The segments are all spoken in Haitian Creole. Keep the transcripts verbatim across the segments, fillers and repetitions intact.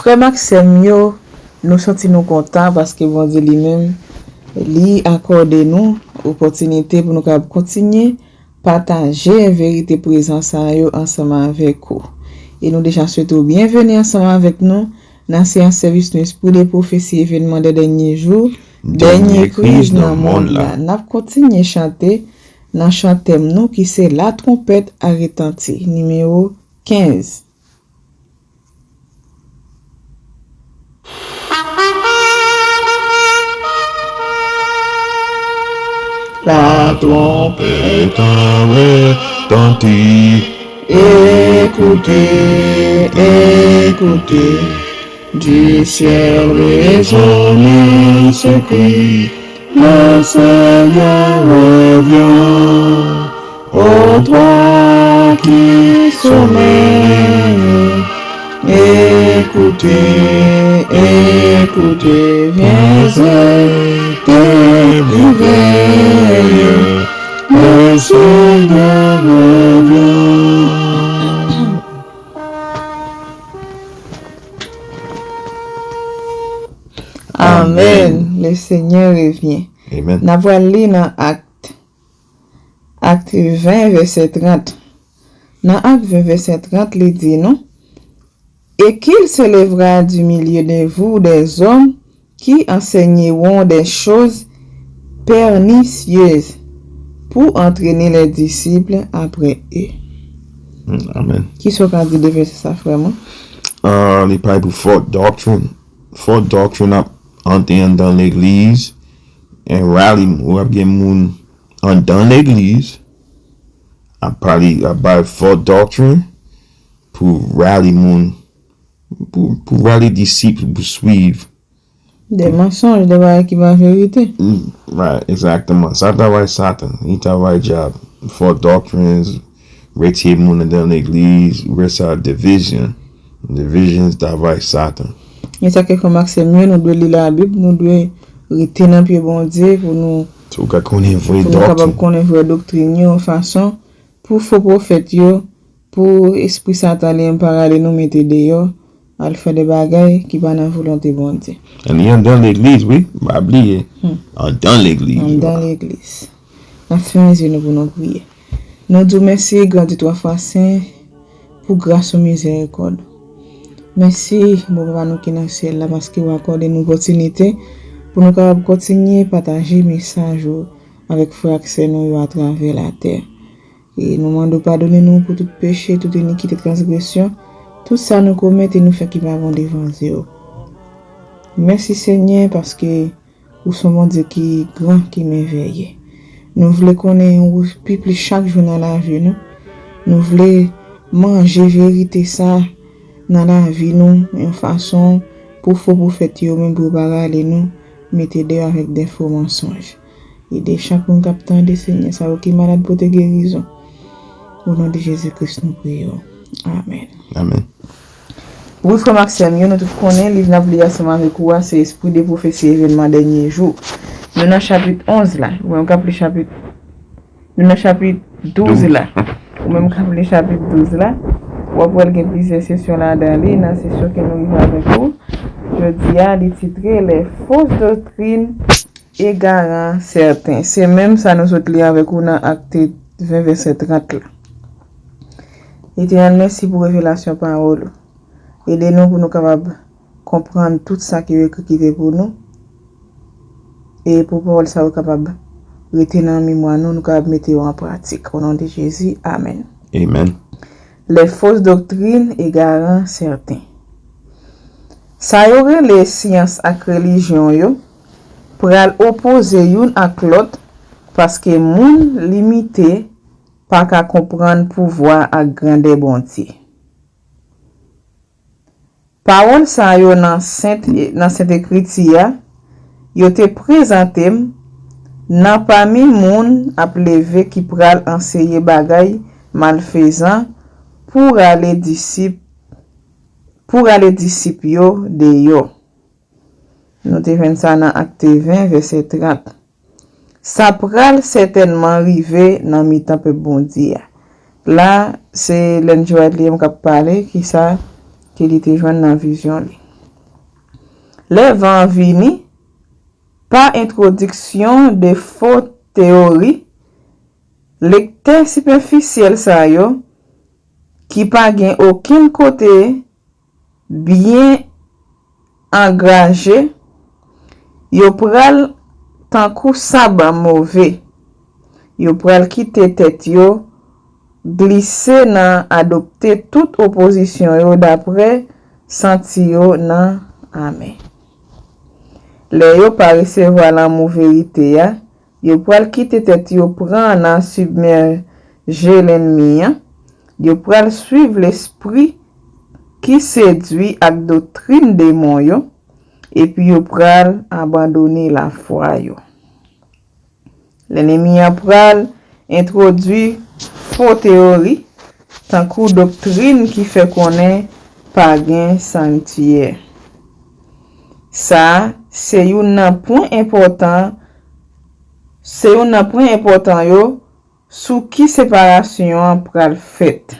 Frè m ak sè m yo, nou santi nou kontan paske Bondye li menm, li akòde nou opòtinite pou nou kapab kontinye pataje verite prezan sa yo ansanm avèk ou. E nou deja swete w byenveni ansanm avèk nou nan seyans sèvis nou Espri de Pwofesi Evènman de Dènye Jou, Dènye Kriz nan Mond la. N ap kontinye chante nan chan tèm nou ki se La twompèt a retanti, nimewo kenz. La twompèt a retanti. Écoutez, écoutez, du ciel résonne ce cri, le Seigneur revient. Ô toi qui sommeilles, écoutez, écoutez, viens et te réveille, le Seigneur revient. Amen. Le Seigneur revient. Amen. N ap pral li nan Ak Ak ven, vèsè trant. Nan Ak ven, vèsè trant, li di nou, Et qu'il se lèvera du milieu de vous des hommes qui enseigneront des choses pernicieuses pour entraîner les disciples après eux. Amen. Kisa w ka di de vèsè sa, frè mwen? Ah, li pale pou false doctrine. False doctrine ap antre anndan legliz. And rally, w ap gen moun anndan legliz ap pale, ap bay false doctrine pou rally moun, pou, pou rally disip pou swiv. De mansonj, de bagay ki pa verite. Mm, right, exactement. Sa travay Satan, li travay dyab. False doctrines, retire moun anndan legliz, ou wè sa, division. Divisions travay Satan. E sa ke frè m ak sè m yo, nou dwe li Labib, nou dwe rete nan pye Bondye pou nou, si w ka konnen vrè pou nou kapab doktrin, konnen vrè doktrin yo, yon fason pou fo pwofèt yo, pou espri Satan li menm pa rale nou mete deyò, al fè de bagay ki pa nan volonte Bondye. And li anndan legliz, wi, pa bliye. Hmm. Anndan legliz. Anndan legliz. N ap fèmen zye nou pou nou priye. Nou di w mèsi, grandi twa fwa sen, pou gras ou, mizerikòd ou. Mèsi, bon Papa nou ki nan syèl la, paske w akòde nou opòtinite pou nou kapab kontinye pataje mesaj ou avèk frè ak sè nou yo atravè latè. E nou mande w padone nou pou tout peche, tout inikite, transgresyon, tout sa nou komèt e nou fè ki pa bon devan zye w. Mèsi, Senyè, paske ou se yon Bondye ki gran, ki mèvèye. Nou vle konnen ou pi plis chak jou nan lavi nou. Nou vle manje verite sa nan lavi nou, yon fason pou fo pwofèt yo, men pou yo pa rale nou, mete deyò avèk de fo mansonj. Ede chak moun k ap tande, Senyè, sa yo ki malad pote gerizon. O non de Jezi Kris nou priye w. Amèn. Amen. Wi, frè m ak sè m yo, nou tout konnen, liv n ap li ansanm avèk ou a, se Esprit de Prophétie, Événements Derniers Jours. Nou nan chapit onz la. Ou menm k ap li chapit, nou nan chapit douz la. Ou menm k ap li chapit douz la, w ap wè l gen plizyè sesyon ladan li. Nan sesyon ke nou rive avèk ou jodi a, li titre Les fausses doctrines égarant certains. Se menm sa nou sot li avèk ou nan Akte ven, vèsè trant la. Etènèl, mèsi pou revelasyon pawòl ou. Ede nou pou nou kapab konprann tout sa ke w ekri ki te pou nou. E pou pawòl sa yo kapab rete nan memwa nou, nou kapab mete yo an pratik. O non de Jezi, amèn. Amen. Les fausses doctrines égarant certains. Sa yo rele syans ak relijyon yo pral opoze youn ak lòt, paske moun limite pa ka konprann pouvwa ak grandè Bondye. Pawòl sa yo nan Sent, nan Sent Ekriti a, yo te prezante m nan pami moun ap leve ki pral anseye bagay malfezan pou rale disip, pou rale disip yo deyò. Nou te jwenn sa nan Akte ven, vèsè trant. Sa pral sètènman rive nan mitan pèp Bondye a. La, se Ellen G. White li menm k ap pale, kisa ke li te jwenn nan vizyon li. Lè van an vini, pa entwodiksyon de fo teyori, lektè sipèfisyèl sa yo, ki pa gen okenn kote byen angraje, yo pral tankou sab move. Yo pral kite tèt yo glise nan adopte tout opozisyon yo dapre santi yo nan amè. Lè yo pa resevwa lanmou verite a, yo pral kite tèt yo pran nan sibmèje lènmi an, yo pral swiv lespri ki sedwi ak doktrin demon yo, epi yo pral abandone lafwa yo. Lènmi an pral entwodui fo teyori, tankou doktrin ki fè konnen pa gen sanktiyè. Sa a se youn nan pwen enpòtan, se youn nan pwen enpòtan yo sou ki separasyon an pral fèt.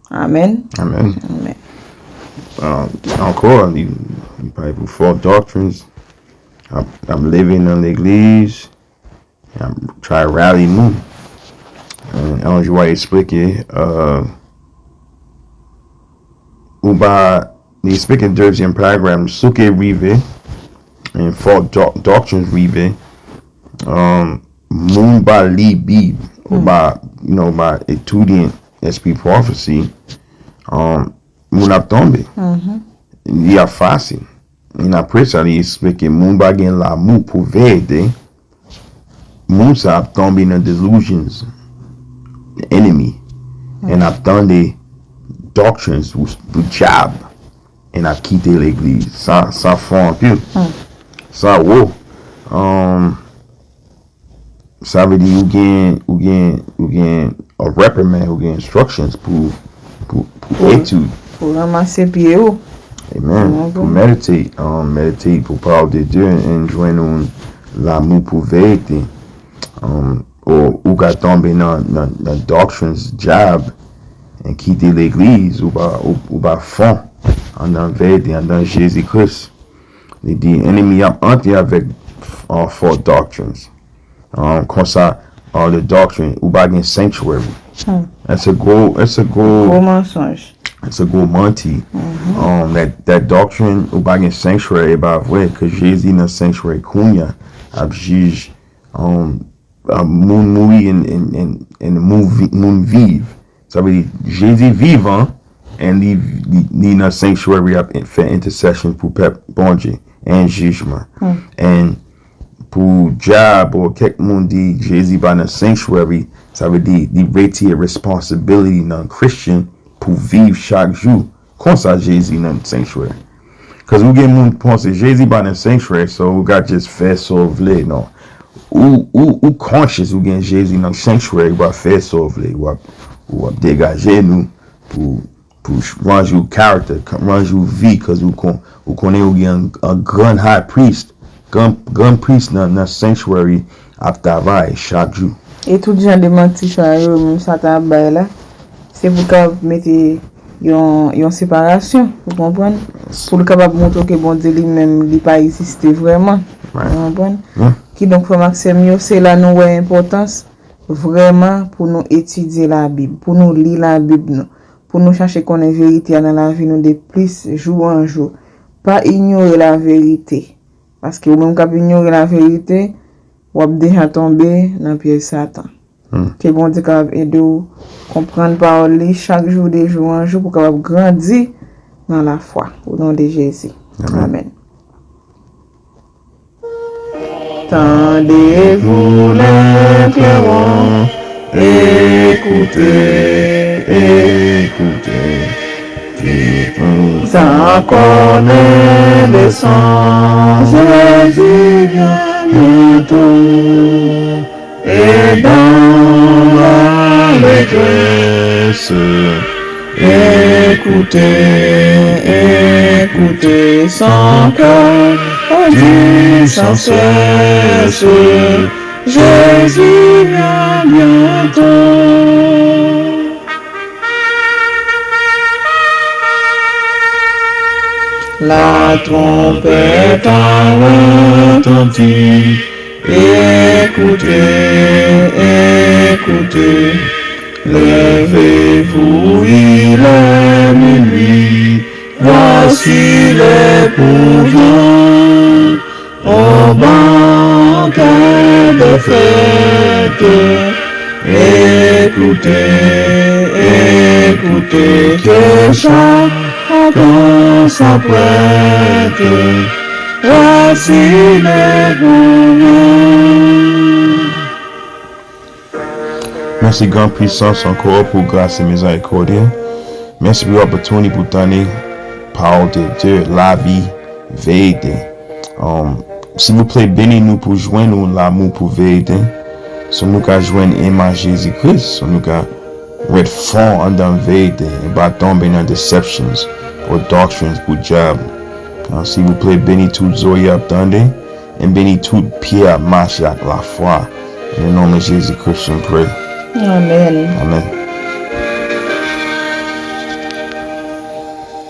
Amèn. Amèn. Amèn. Ankò, li pale pou false doctrines. Ap leve nan legliz, ap try rally moun. Yon jou a eksplike, ou pa, li eksplike dezyèm paragraf, sou ke rive, and false doctrines rive, moun pa li Bib, ou pa, you know, pa etidye espri pwofesi, moun ap tonbe. Li ap fasil. And apre sa, li eksplike moun pa gen lanmou pou verite, moun sa ap tonbe nan delusions, enemy, and ap tande doctrines pou dyab, and ap kite legliz. Sa, sa fò anpil. Sa wo. Sa vle di ou gen, ou gen, ou gen a reprimand, ou gen instructions pou, pou, pou etid. Pou ranmase pye ou. Amen. Pou meditate, um, meditate pou pawòl de Dye and jwenn yon lanmou pou verite. Um, ou, ou ka tonbe nan, nan, nan doctrines dyab and kite legliz, ou pa, ou, ou pa fon andan verite, andan Jezi Kris. Li di, enemi ap antre avèk uh, false doctrines. Um, konsa, uh, the doctrine, ou pa gen sanctuary. That's a gwo, that's a gwo, gwo mansonj. That's a gwo manti. Um, that, that doctrine, ou pa gen sanctuary, e pa vre, ke Jezi nan sanctuary kounye a, ap jij, um, uh, moun mouri and, and, and, and moun vi- moun viv. Sa vle di, Jezi vivan, and li, li, li nan sanctuary ap fè intercession pou pèp Bondye, and jijman. And pou dyab ou kèk moun di Jezi pa nan sanctuary, sa vle di, li retire responsibility nan Christian pou viv chak jou. Konsa Jezi nan sanctuary. Cause ou gen moun panse Jezi pa nan sanctuary, so ou ka just fè sa w vle, non. Ou, ou, ou conscious ou gen Jezi nan sanctuary, ou ap fè sa w vle, ou ap, ou ap degaje nou pou, pou range ou character, range ou vi, cause ou, kon, ou konnen ou gen an, an grand high priest, gran, gran priest nan, nan sanctuary ap travay chak jou. E tout jan de manti sa yo, menm Satan ap bay la, se pou l kapab mete yon, yon separasyon, ou konprann? Pou l kapab montre ke Bondye li menm, li pa egziste vrèman. Ou konprann? Kidonk, frè m ak sè m yo, se la nou wè enpòtans vrèman pou nou etidye Labib, pou nou li Labib nou, pou nou chache konnen verite a nan lavi nou de plis jou an jou. Pa inyore laverite. Paske ou menm k ap inyore laverite, w ap deja tonbe nan pyèj Satan. Ke Bondye kapab ede w konprann pawòl li chak jou, de jou an jou, pou w kapab grandi nan lafwa. O non de Jezi. Amèn. Tendez-vous les clairons, écoutez, écoutez. Qui nous a accordé le sang, Jésus vient bientôt, et dans l'allégresse, écoutez, écoutez son cœur dit sans cesse, Jésus vient bientôt. La trompette a retenti. Écoutez, écoutez, levez-vous, il est minuit. Voici les bourgeons au banquet de fête. Écoutez, écoutez, que chacun s'apprête. Voici les bourgeons. Mèsi Gran Pisans ankò pou gras e mizerikòd ou. Mèsi pou opportunity pou tande pawòl de Dye, lavi, verite. Um, silvouplè, beni nou pou jwenn ou lanmou pou verite. Si nou ka jwenn imaj Jezi Kris, si nou ka ret fon andan verite, e pa tonbe nan deceptions ou doctrines pou dyab. Ah, silvouplè, beni tout zòrèy ap tande, e beni tout pye ap mache ak lafwa. Nan non de Jezi Kris, m priye. Amen. Amen.